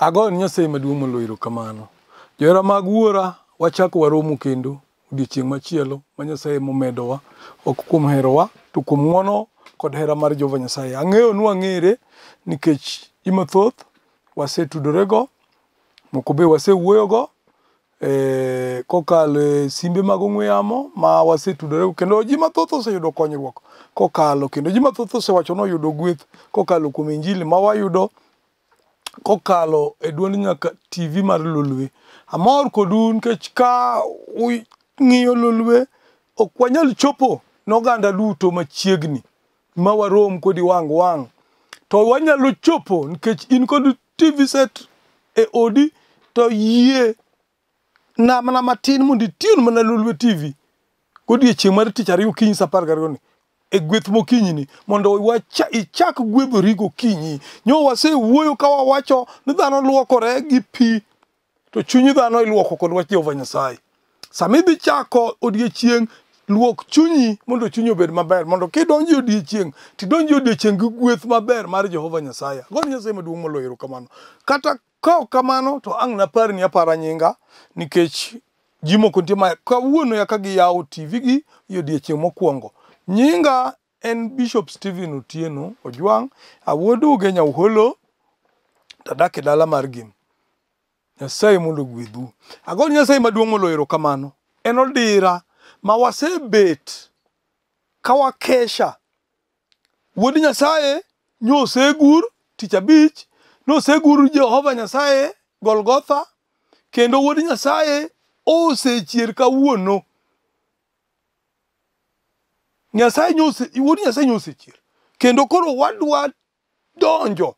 Agoyo ne Nyasaye maduong' moloyo erokamano. Johera mag wuora, wachako waromo kendo odiechieng' machielo ma Nyasaye momedowa, ok kuom herowa, to kuom ng'wono kod hera mar Jehova Nyasaye. Ang'eyo ni wang'ere nikech ji mathoth wasetudorego, moko be wasewuoyogo kokalo e simbe mag ong'we yamo ma wasetudorego kendo ji mathoth oseyudo konyruok kokalo kendo ji mathoth osewacho ni oyudo gweth kokalo kuom injili ma wayudo kokalo e duond nyaka TV mar Lolwe. Amor kodu nikech ka ung'iyo Lolwe ok wanyal chopo ne oganda duto machiegni ma warom kodi wang' wang' to wanyalo chopo nikech in kod TV set e odi to yie na mana matin mondo itune mana Lolwe TV godiechieng' mar tich ariyo okinyi saa apar gariyo ni e gweth mokinyi ni mondo wacha, ichak gwedhori gokinyi. Nyo wasewuoyo ka wawacho ni dhano luokore gi pi to chuny dhano iluoko kod wach Jehova Nyasaye. Sama idhi chako odiechieng' luok chunyi mondo chunyi obed maber mondo kidonjo e odiechieng' tidonj e odiechieng' gi gweth maber mar Jehova Nyasaye. Ago ne Nyasaye maduong' moloyo erokamano. Kata ka ok kamano to ang' naparni apara nyinga nikech ji moko nitie ma kawuono eka giyawo TV gi e odiechieng' mokwongo. Nyinga en Bishop Stephen Otieno Ojwang', awuod Ugenya Uholo to adak e dala mar Gem. Nyasaye mondo ogwedhu. Ago ne Nyasaye maduong' moloyo erokamano. En odira ma wasebet ka wakesha. Wuod Nyasaye nyosegur tich abich, nosegur Jehova Nyasaye Golgotha, kendo Wuod Nyasaye osechier kawuono. Nyasaye nyose, Wuod Nyasaye nyosechier. Kendo koro wadwa donjo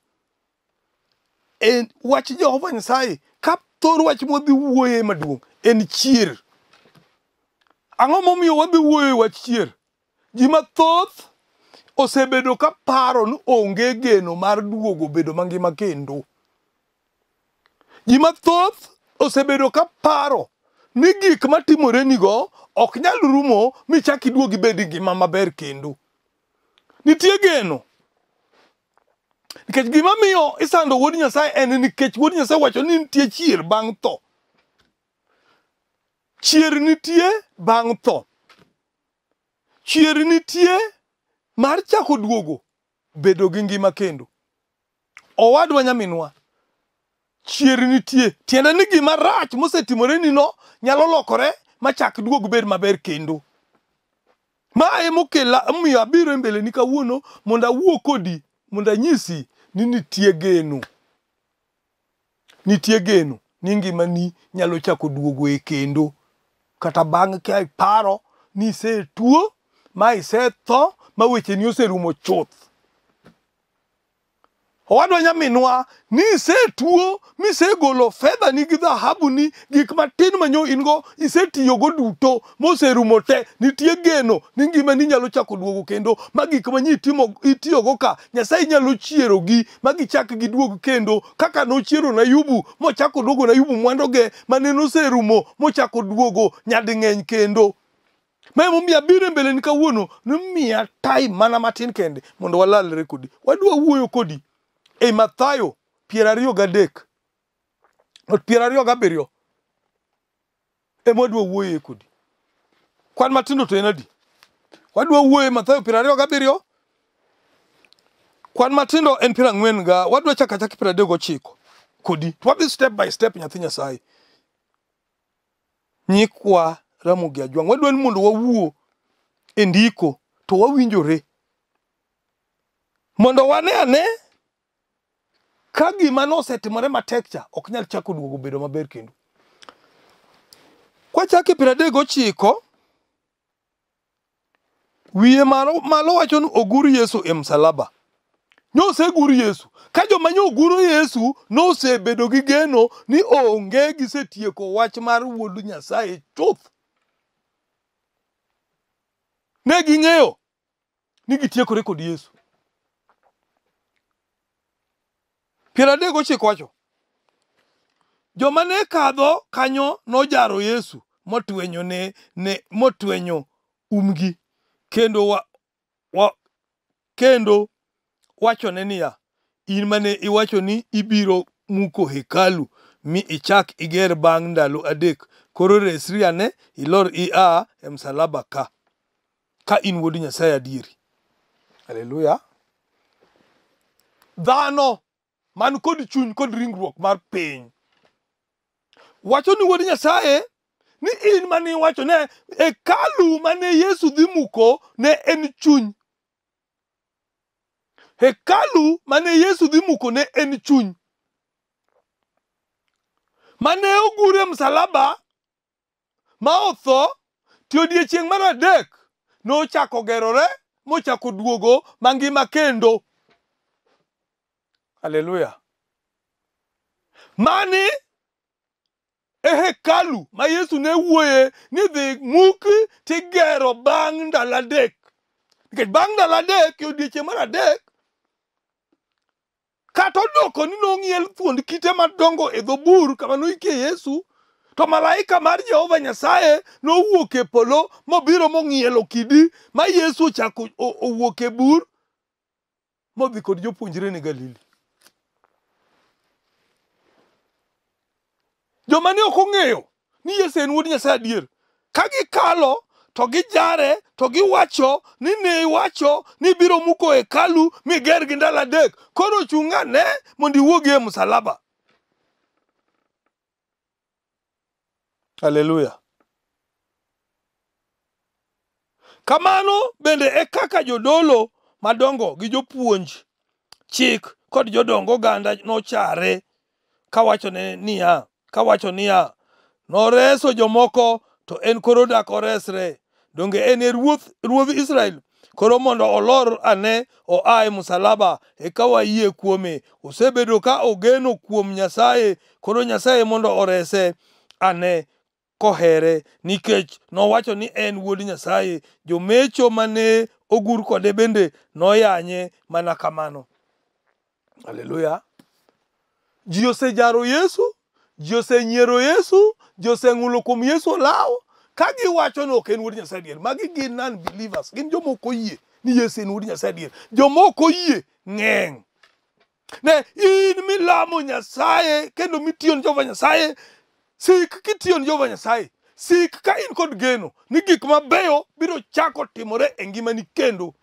e wach Jehova Nyasaye ka thor wach mwadhi wuoye maduong' en chier. Ang'o momiyo wadhi wuoyo e wach chier? Ji mathoth osebedo ka paro ni onge geno mar duogo bedo mangima kendo. Ji mathoth osebedo ka paro ni gik matimorenigo ok nyal rumo michak iduog ibed gi ngima maber kendo. Nitie geno. Nikech gima miyo isando Wuod Nyasaye en nikech Wuod Nyasaye wacho ni nitie chier bang' tho. Chier nitie bang' tho. Chier nitie mar chako duogo bedo gi ngima kendo. Owadwa nyaminwa, chier nitie. Tiende ni gima rach mosetimoreni no nyalo lokore machak duog bed maber kendo. Ma emokela omiyo abiro e mbeleni kawuono mondo awuo kodi mondo anyisi ni nitie geno. Nitie geno ni ngimani nyalo chako duogo e kendo. Kata bang' ka iparo ni isetuo ma isetho ma wecheni oserumo chuth. Owadwa nyaminwa, ni isetuo misegolo fedhani gi dhahabuni, gik matin manyo in go isetiyogo duto moserumo te. Nitie geno ni ngimani nyalo chako duogo kendo ma gik ma nyi itiyogo ka Nyasaye nyalo chierogi ma gichak giduog kendo kaka nochiero Nayubu mochako duogo Nayubu mwandoge mane noserumo mochako duogo nyading'eny kendo. Ma emomiyo abiro e mbeleni kawuono ni miya time mana matin kende mondo walalre kodi. Wadwa wuoyo kodi ei Mathayo 23 27 ema wadwa wuoyoe kodi. Kwan matindo to en adi? Wadwa wuoyo e Mathayo 27 kwan matindo en 40 ga wadwa chako achaka 39 kodi. To wadhi step by step nyathi Nyasaye. Nyikwa Ramogi Ajwang' wadwa ni mondo wawuo e ndiko to wawinjore mondo wane ane ka gima nosetimore matek cha ok nyal chako duogo bedo maber kendo. Kwachako e 39 wiye malo, malo wacho ni ogur Yesu e msalaba. Nosegur Yesu. Ka joma nyoguro Yesu nosebedo gi geno ni onge gisetieko wach mar Wuod Nyasaye chuth. Ne ging'eyo ni gitiekore kod Yesu. 39 wacho joma ne kadho kanyo nojaro Yesu motwenyo ne, ne motwenyo umgi kendo wa, wa, kendo wachone niya, in mane iwacho ni ibiro muko hekalu mi ichak iger bang' ndalo adek. Koro resri ane ilor ia e msalaba ka, ka in wuod Nyasaye adieri. Haleluya. Dhano man kod chuny kod ringruok mar piny wacho ni wuod Nyasaye ni in mane iwacho ne hekalu mane Yesu dhi muko ne en chuny. Hekalu mane Yesu dhi muko ne en chuny. Mane ogure msalaba ma otho to odiechieng' mar adek nochako gerore mochako duogo mangima kendo. Haleluya. Mani e hekalu ma Yesu ne wuoye ni dhi muki tigero bang' ndalo adek. Nikech bang' ndalo adek e odiechieng' mar adek kata odoko ni nong'iel thuond kite madongo e dho bur kama noikie Yesu, to malaika mar Jehova Nyasaye nowuok e polo mobiro mong'ielo kidi ma Yesu ochako owuok e bur modhi kod jopuonjrene Galili. Joma ne ok ong'eyo ni Yesu en wuod Nyasaye adier, ka gikalo to gijare to giwacho ni ne iwacho ni ibiro muko hekalu miger gi ndalo adek, koro chung' ane mondo iwuogi e msalaba. Haleluya. Kamano bende e kaka jodolo madongo gi jopuonj chik kod jodong oganda nochare kawacho niya, noreso jomoko to en koro dak oresre. Donge en e ruodh Israel? Koro mondo olor ane oa e msalaba eka wayie kuome. Osebedo ka ogeno kuom Nyasaye, koro Nyasaye mondo orese ane kohere, nikech nowacho ni en wuod Nyasaye. Jomecho mane ogur kode bende noyanye mana kamano. Haleluya. Ji osejaro Yesu, ji osenyiero Yesu, ji oseng'ulo kuom Yesu olaw, ka giwacho ni ok en wuod Nyasaye adier. Magi gin non-believers, gin joma ok oyie ni Yesu en wuod Nyasaye adier. Joma ok oyie ng'eny. Ne in milamo Nyasaye kendo mitiyo ne Jehova Nyasaye, sik kitiyo ne Jehova Nyasaye. Sik ka in kod geno ni gik mabeyo biro chako timore e ngimani kendo.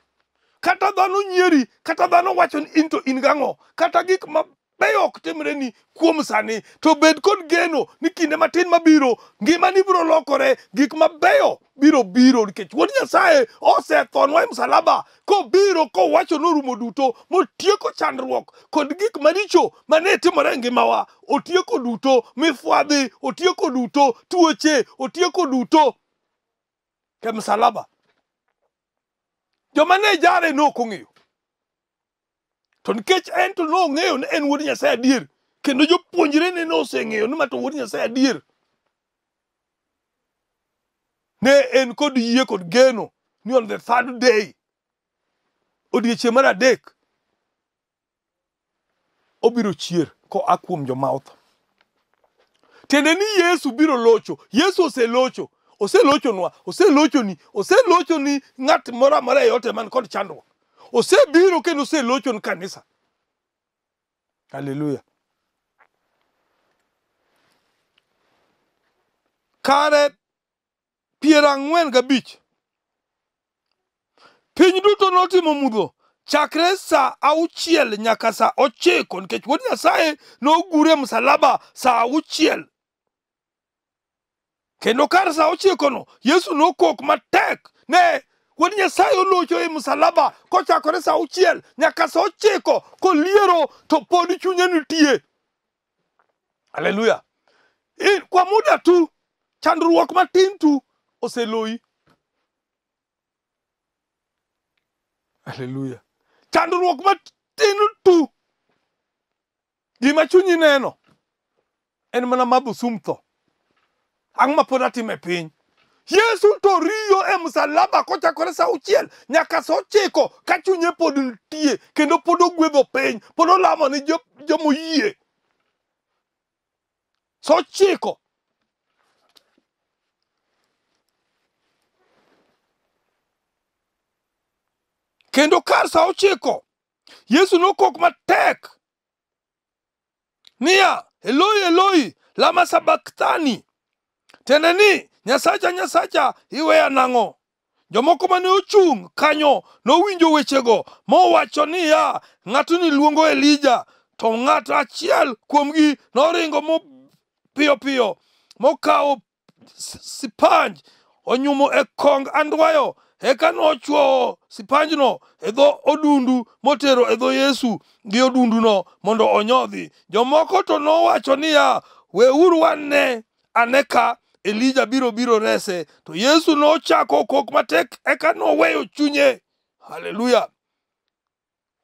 Kata dhano nyieri, kata dhano wacho ni in to in gang'o, kata gik mabeyo ok timreni kuom sani, to bed kod geno ni kinde matin mabiro ngimani biro lokore, gik mabeyo biro biro, nikech wuod Nyasaye osethonwa e msalaba kobiro kowacho norumo duto, motieko chandruok kod gik maricho mane timore e ngimawa. Otieko duto, mifwadhi otieko duto, tuoche otieko duto e msalaba. Joma ne jare ne ok ong'eyo, to nikech en to nong'eyo ni en wuod Nyasaye adier, kendo jopuonjrene noseng'eyo ni ma to wuod Nyasaye adier, ne en kod yie kod geno ni on the third day, odiechieng' mar adek, obiro chier koa kuom joma otho. Tiende ni Yesu biro locho. Yesu oselocho. Oselochonwa, oselochoni, oselochoni ng'at moro amora e ote man kod chandruok. Osebiro kendo oselochon kanisa. Haleluya. Kare 45 piny duto notimo mudho chakre sa 6 nyaka sa 9, nikech wuod Nyasaye nogure e msalaba sa 6. Kendo kar sa 9 no Yesu nokok matek ne wuod Nyasaye olocho e msalaba kochakore sa 6 nyaka sa 9 koliero to pod chunye nitie. Haleluya. Kwa muda tu chandruok matin tu oseloyi. Haleluya. Chandruok matin tu, gima chunyi neno en mana madho sum tho. Ang'o ma pod atimo e piny? Yesu to riyo e msalaba kochakore sa 6 nyaka sa 9 ka chunye pod nitie kendo pod ogwedho piny, pod olamo ni jomoyie. Sa 9. Kendo kar sa 9 Yesu nokok matek Niya, Eloi, Eloi, lama sabakthani. Tiende ni, Nyasacha, Nyasacha, iweya nang'o? Jomoko mane ochung' kanyo nowinjo wechego mowacho niya, ng'atni luongo Elija. To ng'at achiel kuomgi noringo piyo piyo mokawo sipanj onyumo e kong andwayo, eka nochwowo sipanjno e dho odundu motero e dho Yesu gi odunduno mondo onyodhi. Jomoko to nowacho niya, weuru wane ane ka Elija biro biro rese. To Yesu nochako kok matek, eka noweyo chunye. Haleluya!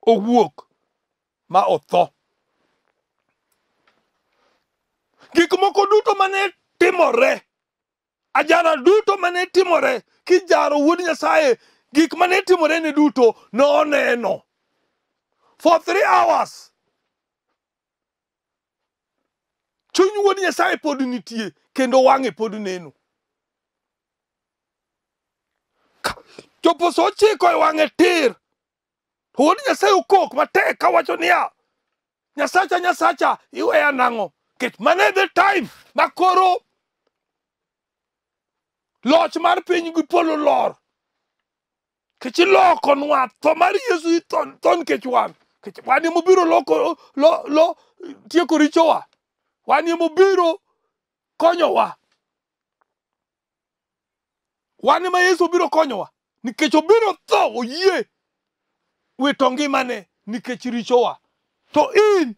Owuok ma otho. Gik moko duto mane timore, ajara duto mane timore kijaro Wuod Nyasaye, gik mane timore ne duto noneno. For 3 hours. Chuny Wuod Nyasaye pod nitie kendo wang'e pod neno. Chopo sa 9 e wang'e tir. To Wuod Nyasaye okok matek kawacho niya, Nyasacha, Nyasacha, iweya nang'o? Nikech mano e the time ma koro loch mar piny gi polo lor. Nikech ilokonwa tho mar Yesu, tho nikech wan. Nikech wan ema obiro loko, lo, tieko richowa. Wan ema obiro konyowa. Wan ema Yesu obiro konyowa. Nikech obiro tho, oyie wito ngimane nikech richowa. To in,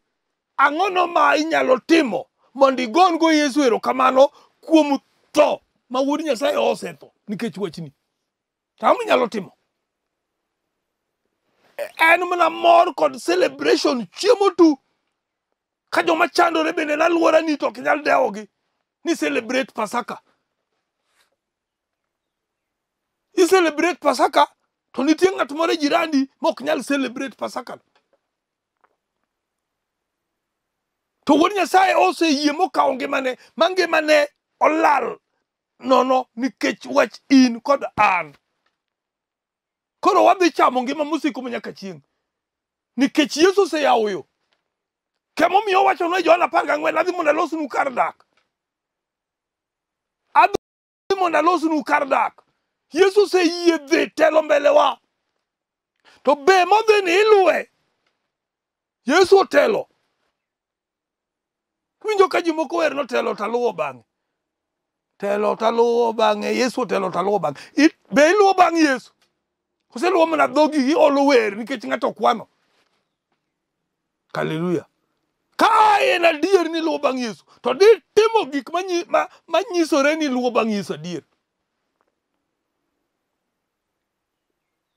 ang'ono ma inyalo timo mondo igon go Yesu erokamano kuom tho ma Wuod Nyasaye osetho nikech wachni? To ang'o minyalo timo? En mana mor kod celebration, chiemo tu. Ka joma chandore bende n'alworani to ok inyal dewogi ni celebrate Pasaka. I celebrate Pasaka to nitie ng'at moro e jirandi ma ok nyal celebrate Pasaka. To Wuod Nyasaye oseyie mokawo ngimane, ma ngimane olal nono nikech wach in kod an. Koro wadhi chamo ngima mosiko manyaka chieng'. Nikech Yesu oseyawo yo. Kemomiyo owachonwa e Johana 14, adhi mondo alosnu kar dak. Adhi mondo alosnu kar dak. Yesu oseyie dhi telo mbelewa. To be modhi ni iluwe. Yesu otelo. Winjo ka ji moko wer notelo taluwo bang'e. Telo taluwo bang'e, Yesu otelo taluwo bang'e. Be iluwo bang' Yesu? Koso iluwo mana dhogi iolo wer nikech ng'ato kwano? Haleluya. Ka en adier ni iluwo bang' Yesu, to di timo gik manyisore ni iluwo bang' Yesu adier.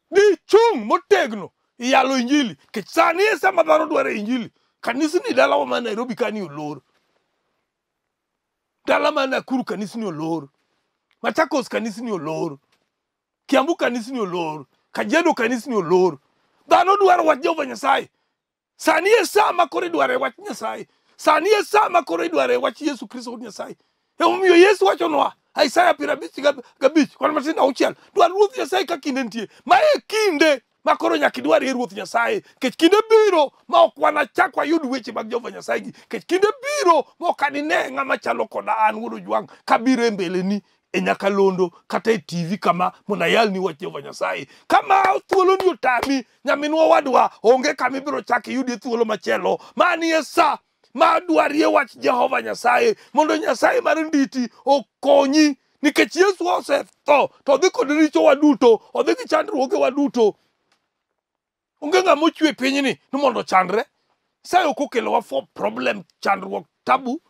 Di chung' motegno iyalo injili. Nikech sani e sama dhano dwaro injili. Kanisni dalawa ma Nairobi ka ni olor. Dala ma Nakuru kanisni olor. Machakos kanisni olor. Kiambu kanisni olor. Kajiado kanisni olor. Dhano dwaro wach Jehova Nyasaye. Sani e sa ma koro idware wach Nyasaye. Sani e sa ma koro idware wach Yesu Kristo Wuod Nyasaye. Emomiyo Yesu wachonwa Isaya 55 kwan matin 6, dwar Ruoth Nyasaye ka kinde nitie. Ma e kinde ma koro nyaka idwarie Ruoth Nyasaye. Nikech kinde biro ma ok wanachak wayud weche mag Jehova Nyasaye gi. Nikech kinde biro ma ok anine ng'ama chalo koda an Wuod Ojwang' kabiro e mbeleni e nyakalondo kata e TV kama mondo ayalni wach Jehova Nyasaye. Kama thuoloni otami, nyaminwa wadwa, onge kama ibiro chak iyudie thuolo machielo. Mani e sa ma dwarie wach Jehova Nyasaye mondo Nyasaye mar nditi okonyi. Nikech Yesu osetho to odhi kod richowa duto, odhi gi chandruogewa duto. Onge ng'ama ochwe pinyni ni mondo ochandre. Nyasaye ok okelowa for problem, chandruok, tabu.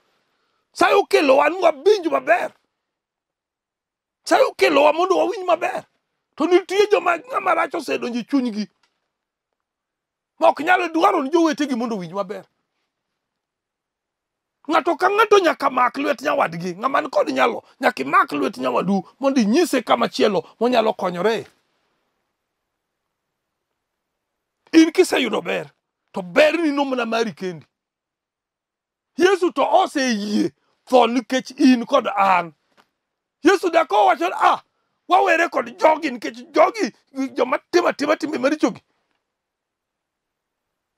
Nyasaye okelowa ni wawinj maber. Nyasaye okelowa mondo wawinj maber. To nitie joma ng'ama rach osedonjo e chunygi ma ok nyal dwaro ni jowetegi mondo owinj maber. Ng'ato ka ng'ato nyaka mak lwet nyawadgi. Ng'ama ni kod nyalo nyaka imak lwet nyawadu mondo inyise kama chielo monyalo konyore. In kiseyudo ber, to berni no mana mari kendi. Yesu to oseyie tho nikech in kod an. Yesu dak owacho ni, ah, wawere kod jogi nikech jogi joma timo atima timbe marichogi.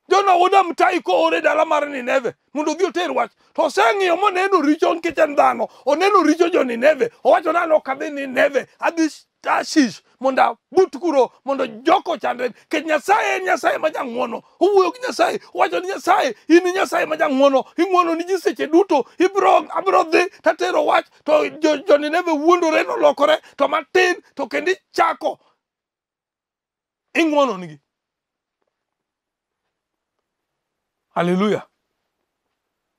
John Jona wuod Amitai koore dala mar Nineve mondo odhi oter wach. To oseng'iyo moneno richo nikech en dhano. Oneno richo jo Nineve. Owacho ni an ok adhi Nineve, adhi Tarshish mondo abut kuro mondo joko ochandre. Nikech Nyasaye en Nyasaye ma jang'uono. Owuoyo gi Nyasaye, owacho ni Nyasaye, in Nyasaye ma jang'uono, ing'uono ni ji seche duto. Ibiro abiro dhi tatero wach to jo Nineve wuondore nolokore to matin to kendo ichako ing'uono nigi. Haleluya.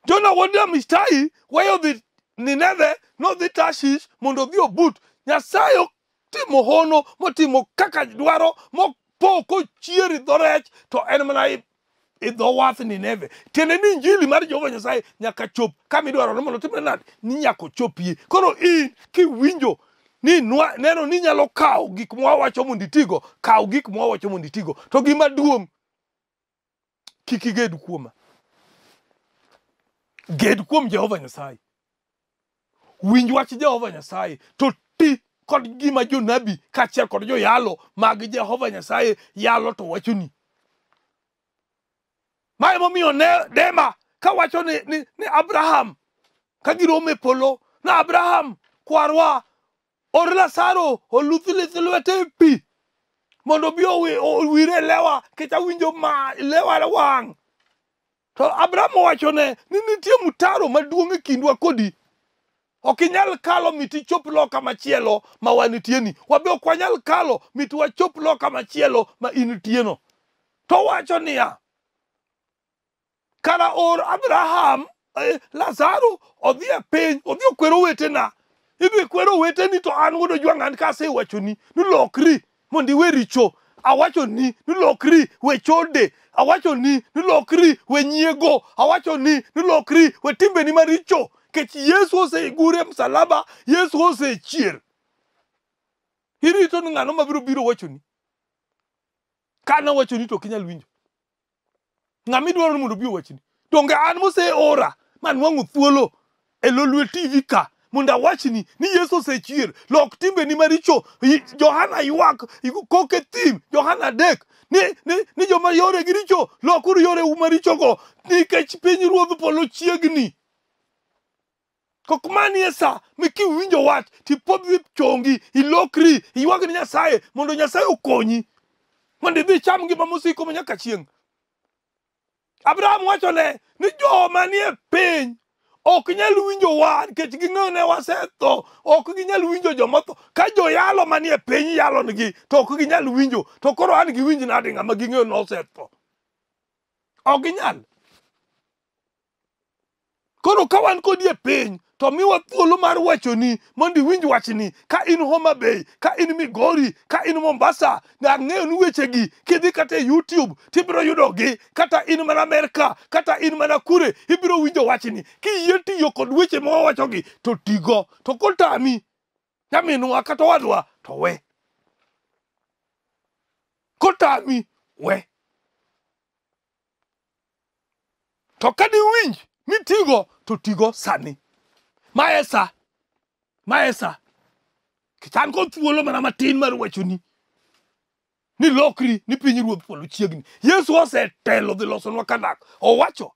Jona wuod Amitai weyo dhi Nineve nodhi Tarshish mondo odhi obut. Nyasaye otimo hono motimo kaka dwaro mopo kochier i dho rech to en mana i dho wath Nineve. Tiende ni injili mar Jehova Nyasaye nyaka chop kama idwaro ni mondo otimre nade? Ni nyaka ochopie. Koro in kiwinjo ni neno ni inyalo kawo gik mwawacho mondo itigo, kaw gik mwawacho mondo itigo. To gima duong' kik iged kuoma. Ged kuom Jehova Nyasaye. Winj wach Jehova Nyasaye to ti kod gima jonabi kaachiel kod joyalo mag Jehova Nyasaye yalo to wachoni. Ma emomiyo ne Dema kawacho ni Abraham ka giromo e polo na Abraham kwarwa or Lazaro oluth lith lwete e pi mondo obi owire lewa nikech awinjo ma lewa wang'. To Abraham owachone ni nitie mtaro maduong' e kindwa kodi. Ok inyal kalo mit ichop loka machielo ma wantieni. Wabe ok wanyal kalo mit wachop loka machielo ma intieno. To wacho niya, kara or Abraham, Lazaro odhi e piny, odhi okwer owetena. Idhi kwero oweteni to an wuod Ojwang' an kasewachoni ni lokri mondo iwe richo. Awachoni ni lokri we chode. Awachoni ni lokri we nyiego. Awachoni ni lokri we timbeni maricho. Nikech Yesu osegure e msalaba, Yesu osechier. Irito ni ng'ano mabiro biro wachoni. Ka nawachoni to ok inyal winjo. Ng'ama idwaro ni mondo obi owachni. Donge an moseora manwang'o thuolo e Lolwe TV ka mondo awachni ni Yesu osechier, lok timbeni maricho. Johana ywak kok e thim, Johana 3 ni joma yoregi richo, lokuru yoreu marichogo nikech piny ruodh polo chiegni. Kok mani e sa mikiwinjo wach tipodh chongi, ilokri, iywag ni Nyasaye mondo Nyasaye okonyi mondo idhi icham ngima mosiko manyaka chieng'. Abraham wachone ni joma nie piny ok nyal winjo wa nikech ging'eyo ne wasetho, ok ginyal winjo joma otho. Ka joyalo manie piny yalonegi to ok ginyal winjo, to koro an giwinj nade ng'ama ging'eyo nosetho? Ok ginyal. Koro ka wan kodi e piny to miwa thuolo mar wachoni mondo iwinj wachni. Ka in Homa Bay, ka in Migori, ka in Mombasa, ang'eyo ni wechegi kidhi kata e YouTube tibiro yudogi, kata in mana Amerka, kata in mana kure, ibiro winjo wachni. Kiyie tiyo kod weche ma wawachogi to tigo, to kotami nyaminwa kata owadwa to we. Kotami we. To ka diwinj mitigo to tigo sani. Ma e sa, ma e sa. Kichan kod thuolo mana matin mar wachoni ni lokri ni piny ruodh polo chiegni. Yesu osetelo dhi losonwa kadak. Owacho.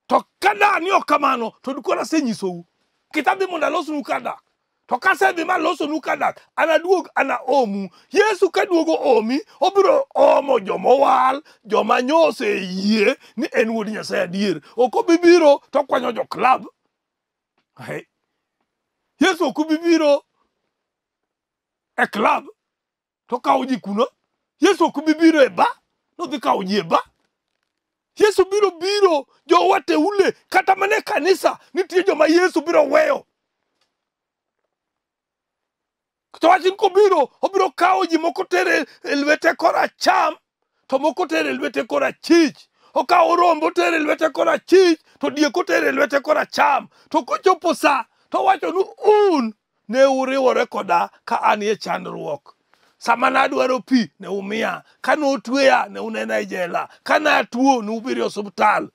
To kada ni ok kamano to koro asenyisou. Kitadhi mondo alosnu kadak. To kasedhi ma alosonu kadak, anaduog anaomu. Yesu kaduogo omi, obiro omo jomowal, joma nyoseyie ni en wuod Nyasaye adier. Ok obi biro to kwanyo jo club. Hey. Yesu ok obi biro e club to kawo ji kuno. Yesu ok obi biro e bar, nodhi kawo ji e bar. Yesu biro biro jowa teule, kata mana e kanisa nitie joma Yesu biro weyo. To wach ni kobiro, obiro kawo ji moko tere e lwete koracham, to moko tere e lwete korachich. Okawo rombo tere e lwete korachich, to diek otere e lwete koracham. To kochopo sa, to owacho ni un ne uriwore koda ka an e chandruok. Sama nadwaro pi ne umiya, ka notweya ne unena e jela, ka natuo ne ubiro e osiptal.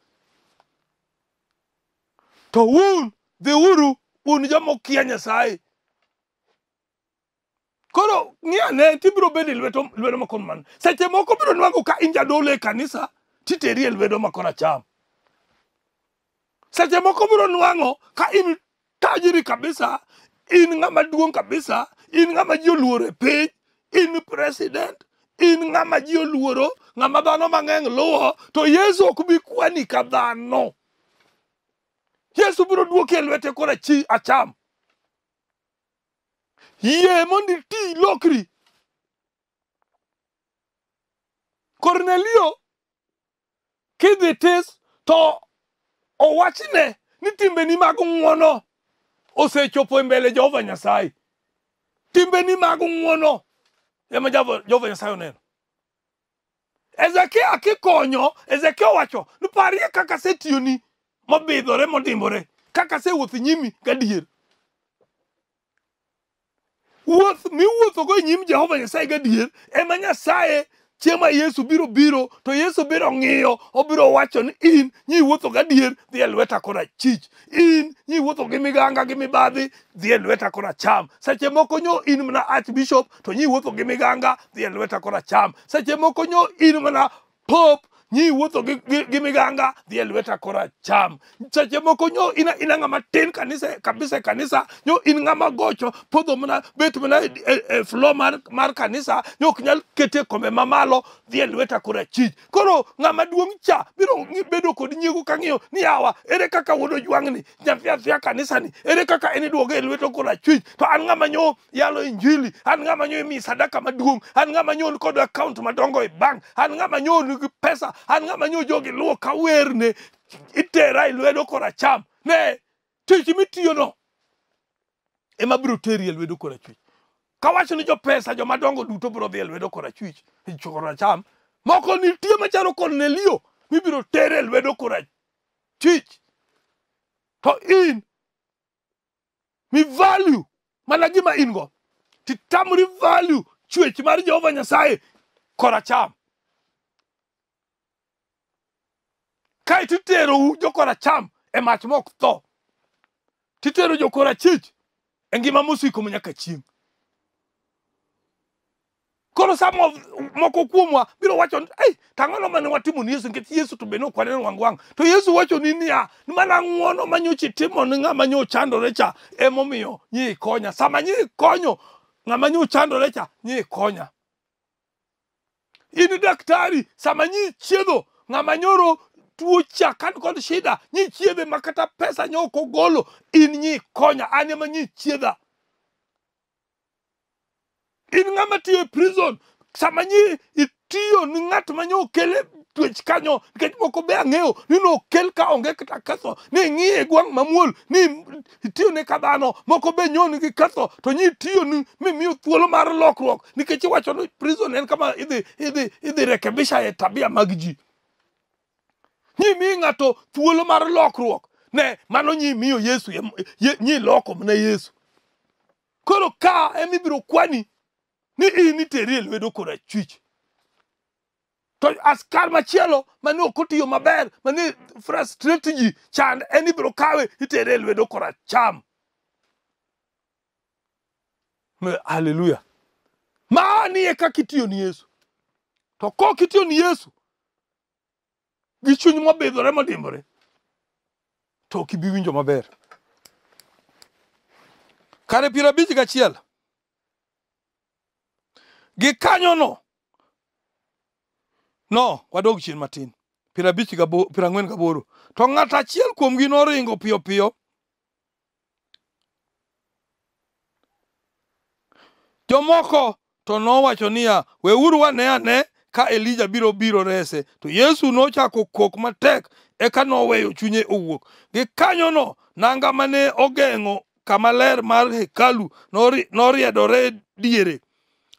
To un dhiuru un joma okia Nyasaye. Koro ng'i ane tibiro bedo e lwedo makon man. Seche moko biro nwang'o ka in jadolo e kanisa, Titeri e lwedo ma koracham. Seche moko biro nwang'o ka in tajiri kabisa, in ng'ama duong' kabisa, in ng'ama ji oluoro e piny, in president, in ng'ama ji oluoro, ng'ama dhano mang'eny luwo, to Yesu ok bi kwani ka dhano. Yesu biro duoki e lwete kor acham. Yie mondo iti lokri. Kornelio kidhi tis to owachne ni timbeni mag ng'wono osechopo e mbele Jehova Nyasaye. Timbeni mag ng'wono ema Jehova Nyasaye oneno. Hezekia kikonyo, Hezekia owacho ni parie kaka asetiyoni mobidhore modimbore, kaka asewuotho nyimi gadier. Wuoth miwuothogo e nyim Jehova Nyasaye gadier ema Nyasaye chieng' ma Yesu biro biro to Yesu biro ng'iyo obiro wacho ni in nyiwuotho gadier dhi e lweta korachich, in nyiwuotho gi miganga gi mibadhi dhi e lweta koracham. Seche moko nyo in mana archbishop to nyiwuotho gi miganga dhi e lweta koracham. Seche moko nyo in mana pope nyiwuotho gi miganga dhi e lweta koracham. Seche moko nyo in ina ng'ama tin kanisa kabisa e kanisa, nyo in ng'ama gocho podho mana bet mana e floor mar kanisa, nyo ok nyal kete e kombe mamalo dhi e lweta korachich. Koro ng'ama duong' cha biro bedo kod nyiego kang'iyo ni yawa ere kaka wuod ojwang'ni nyathi athia kanisani, ere kaka en iduoge e lweto korachwich, to an ng'ama nyo yalo injili, an ng'ama nyo imi sadaka maduong', an ng'ama nyo kod account madongo e bank, an ng'ama nyo nigi pesa, an ng'ama nyo jogi luwo ka werne, itera e lwedo koracham. Ne tich mitiyono ema biro teri e lwedo korachwich. Kawacho ni jopesa joma dongo duto biro dhi e lwedo korachwich, koracham, moko nitie machalo Kornelio mibiro ter e lwedo korachwich. To in mi value mana gima in go, titamri value chwech mar Jehova Nyasaye koracham. Kae titerou jokoracham e mach mok tho, titero jokorachich e ngima mosiko manyaka chieng'. Koro sama moko kuomwa biro wacho ni ei, tang'ono mane watimo ni Yesu, nikech Yesu to be ne ok waneno wang' wang'. To Yesu wacho ni niya, ni mana ng'wono ma nyocha itimo ni ng'ama nyo chandore cha emomiyo nyi ikonya. Sama nyi ikonyo ng'ama nyo chandore cha, nyi ikonya. In daktari, sama nyi chiedho ng'ama nyoro tuo cha kan kod shida, nyi chiedhe ma kata pesa nyo ok ogolo, in nyi ikonya, an ema nyi chiedha. In ng'ama tiyo e prison, sama nyi itiyo ni ng'at ma nyo okele twech kanyo, nikech moko be ang'eyo ni nokel ka onge kata ketho, ni ing'iye gwang' mamuol, ni itiyo ne ka dhano, moko be nyo nigi ketho, to nyi itiyo ni mimiyo thuolo mar lokruok, nikech iwacho ni prison en kama idhi rekebisha e tabia mag ji. Nyi mi ng'ato thuolo mar lokruok, ne mano nyi miyo Yesu, nyi loko mana Yesu. Koro ka ema ibiro kwani ni in iteri e lwedo korachwich. To askar machielo mane ok otiyo maber, mane frustrate ji chand, en ibiro kawe itere e lwedo koracham. Haleluya. Mani e kaka itiyo ni Yesu. To kok itiyo ni Yesu gi chuny mobidhore modimbore, to ok ibi winjo maber. Kare 51. Gikanyono, no, wadog chien matin. 48. To ng'at achiel kuomgi noringo piyo piyo. Jomoko to nowacho niya, weuru wane ane ka Elija biro rese. To Yesu nochako kok matek, eka noweyo chunye owuok. Gikanyono nanga mane ogeng'o kama ler mar hekalu noriedore diere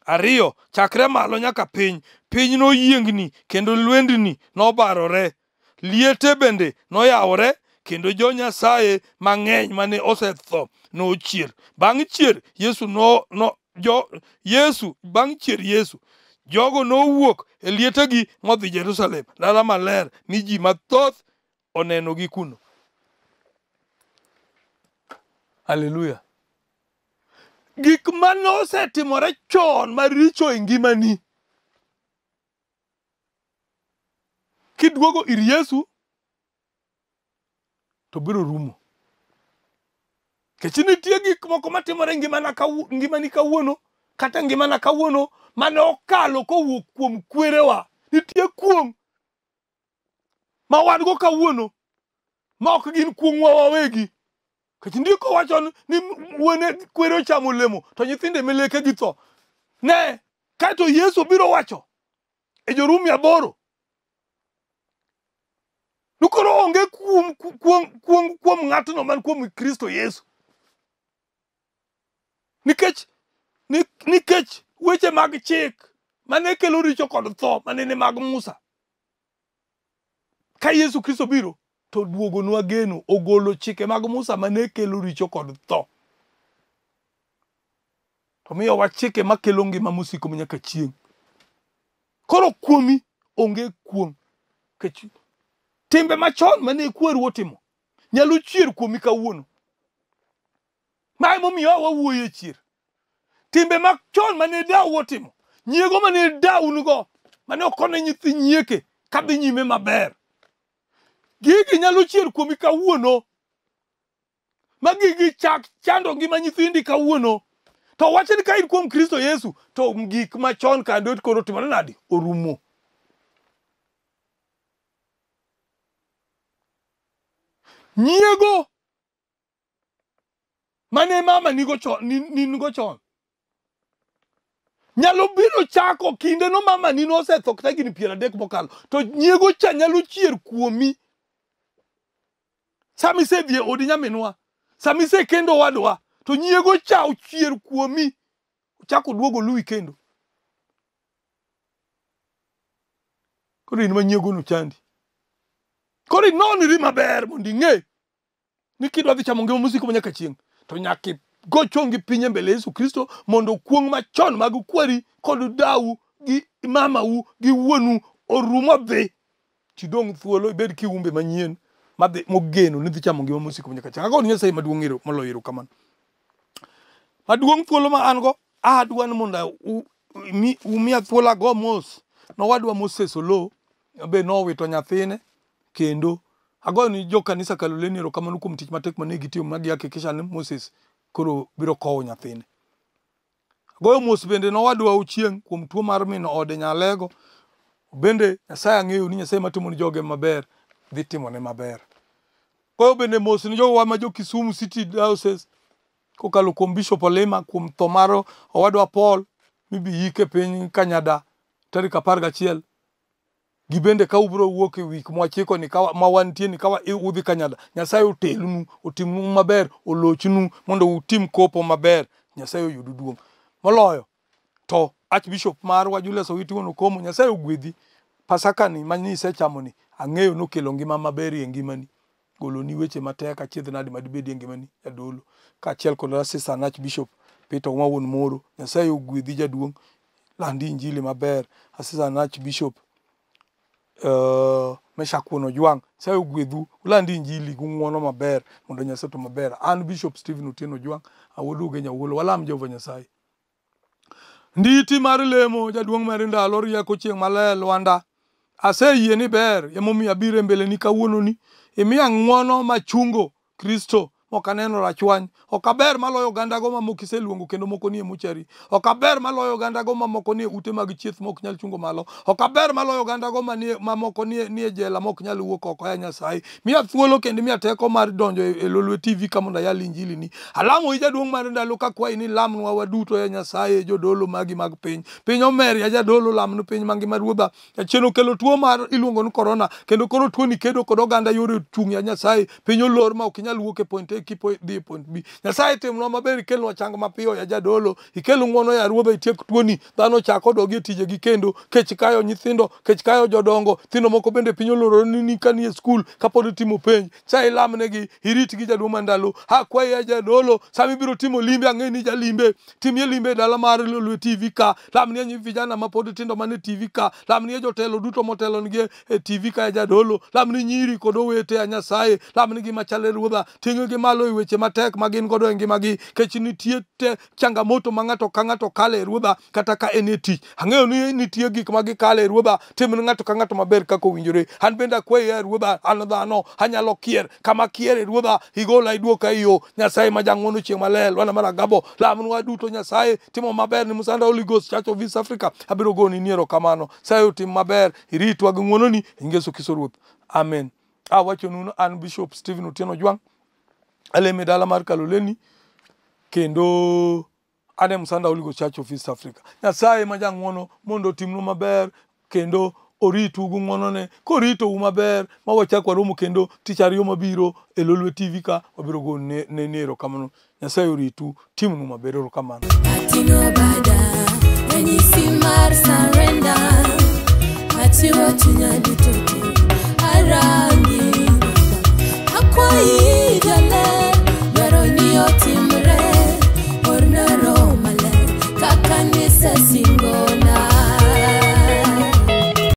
ariyo, chakre malo nyaka piny. Piny noyiengni kendo lwendni nobarore. Liete bende noyawore kendo jo Nyasaye mang'eny mane osetho nochier. Bang' chier Yesu bang' chier Yesu, jogo nowuok e lietegi modhi Jerusalem, dala maler, mi ji mathoth onenogi kuno. Haleluya. Gik mane osetimore chon maricho e ngimani, Kiduogo ir Yesu to biro rumo. Nikech nitie gik moko matimore ngimana ngimani kawuono kata ngimana kawuono mane okalo kowuok kuom kwerewa. Nitie kuong' ma wan go kawuono ma ok gin kuong'wa wawegi. Nikech ndiko wacho ni wuone kwere ochamo olemo to nyithinde meleke githo. Ne, kaeto Yesu biro wacho e Jorumi 8 ni koro onge kuong kuom ng'atno man kuom Kristo Yesu. Nikech weche mag chik mane kelo richo kod tho mane ni mag Musa. Ka Yesu Kristo biro to duogonwa geno, ogolo chike mag Musa mane kelo richo kod tho. To miyowa chike makelo ngima mosiko nyaka chieng'. Koro kuomi onge kuong'. Nikech timbe machon mane kweru otimo nyalo chier kuomi kawuono. Ma emomiyo wawuoyo e chier. Timbe machon mane dau otimo, nyiego mane dau nigo, mane ok one nyithi nyieke kadhi nyime maber. Gigi nyalo chier kuomi kawuono. Ma gigi chak chando ngima nyithindi kawuono. To wach ni ka in kuom Kristo Yesu, to gik machon kando koro timore nadi? Orumo. Nyiego mane mama nigo chon, nigo chon nyalo biro chako kinde no mama ni nosetho kata higni 30 mokalo, to nyiego cha nyalo chier kuomi sama isedhi e odi nyaminwa, sama isekendo owadwa, to nyiego cha ochier kuomi, ochako duogo luwi kendo. Koro in ma nyiego no chandi. Koro inonri maber mondo ing'e ni kidwa dhi chamo ngima mosiko manyaka chieng' to nyaka go chongi piny e mbele Yesu Kristo mondo kuong' machon mag kwari kod dau gi mamau gi wuonu orum odhi. Tidong' thuolo ibed kiumbe manyien madhi mogeno ni dhi chamo ngima mosiko manyaka chieng'. Agoni Nyasaye maduong' moloyo erokamano. Maduong' thuolo ma an go, adwa ni mondo umiya thuolo ago mos nowadwa Moses Oloo be nowito nyathine kendo agoyo ni jo kanisa Kaloleni erokamano kuom tich matek mane gitiyo ma gihakikisha ni Moses koro biro kowo nyathine. Agoyo mos bende nowadwa Ochieng' kuom tuo mar min ode Nyalego. Bende Nyasaye ang'eyo ni Nyasaye matimo ni joge maber dhi timone maber. Goyo bende mos ni jowa ma jo Kisumu City Diocese kokalo kuom Bishop Olima kuom tho mar owadwa Paul mibi yik e piny Kanyada tarik 11. Gibende ka ubiro wuok e wik mwachiko ni ma wantie ni ka udhi Kanyada, Nyasaye otelnu, otimnu maber, olochnu mondo utim kopo maber, Nyasaye oyud duong'. Moloyo to Archbishop marwa Julius Owiti Wuon Okomo, Nyasaye ogwedhi. Pasaka ni mani isechamo ni ang'eyo nokelo ngima maber e ngimani. Goloni weche matek achiedh nadi madibedi e ngimani jadolo. Kaachiel kod Assistant Archbishop Peter Ouma Wuon Moro, Nyasaye ogwedhi jaduong', landi injili maber. Assistant Archbishop Meshak Wuon Ojwang', Nyasaye ogwedhu, ulandi injili gi ng'uono maber mondo Nyasaye otim maber. An Bishop Stephen Otieno Ojwang', awuod Ugenya Wuolo, walam Jehova Nyasaye. Nditi mar lemo jaduong' mar ndalo rieko chieng' maler Lwanda. Aseyie ni ber emomiyo abiro e mbeleni kawuononi. Imiya ng'uono machungo Kristo mok aneno rachwany. Ok aber maloyo ogandago mamoko iseluongo kendo moko nie mochari. Ok aber maloyo ogandago mamoko nie ute mag chieth mok nyal chungo malo. Ok aber maloyo ogandago mamoko nie jela mok nyal wuok oko ya Nyasaye. Miya thuolo kendo miya teko mar donjo e Lolwe TV ka mondo ayal injili ni. Alamo i jaduong' mar ndalo kakwayi ni lamnwa waduto ya Nyasaye jodolo magi mag piny. Piny omer ya jadolo lamnu piny mangima ruodha. Jachien okelo tuo mar iluongo ni corona kendo koro tuo ni kedo kod oganda yore chung' ya Nyasaye. Piny olor ma ok inyal wuok e point A kipo dhi e point B. Nyasaye timnwa maber ikelnwa chang mapiyo ya jadolo, ikel ng'uono ya ruodha itiek tuoni. Dhano chak odogi e tijegi kendo, kech kayo nyithindo, kech kayo jodongo, nyithindo moko bende piny oloro ni ka nie skul kapod timo penj. Nyasaye ilamnegi, iritgi jaduong' mar ndalo. Akwayi ya jadolo, sama ibiro timo limbe ang'e ni jalimbe, timie limbe e dala mar Lolwe TV ka, lamnie vijana mapod tindo mane TV ka, lamnie jotelo duto motelonigi e TV ka ya jadolo, lamni nyiri kod owete ya Nyasaye, lamnigi machal e ruodha, ting'gi malo. malo e weche matek ma gin godo e ngimagi kech nitie te changamoto ma ng'ato ka ng'ato kale e Ruodha kata ka en e tich. Ang'eyo ni nitie gik ma gikale e Ruodha, tim ne ng'ato ka ng'ato maber kaka owinjore. An bende akwayi e Ruodha, an dhano, anyalo kier. Kama kier e Ruodha, igola iduoka e yo. Nyasaye ma jang'wono chieng' maler, Lwanda mar Agabo, lamnwa duto Nyasaye, timo maber ni Musanda Holy Ghost Church of East Africa. Abiro goni ni erokamano. Nyasaye otim maber, iritwa gi ng'wononi, e nying Yesu Kristo Ruoth. Amen. Awachonu ni an Bishop Stephen Otieno Ojwang', alemo e dala mar Kaloleni, kendo an e Msanda Holy Ghost Church of East Africa. Nyasaye ma jang'wono mondo otimnu maber kendo oritu gi ng'wonone. Koritou maber ma wachak waromo kendo tich ariyo mabiro e Lolwe TV ka wabiro go ne ne erokamano. Nyasaye oritu, timnu maber. Erokamano. Ating'o bada, ranyisi mar surrender.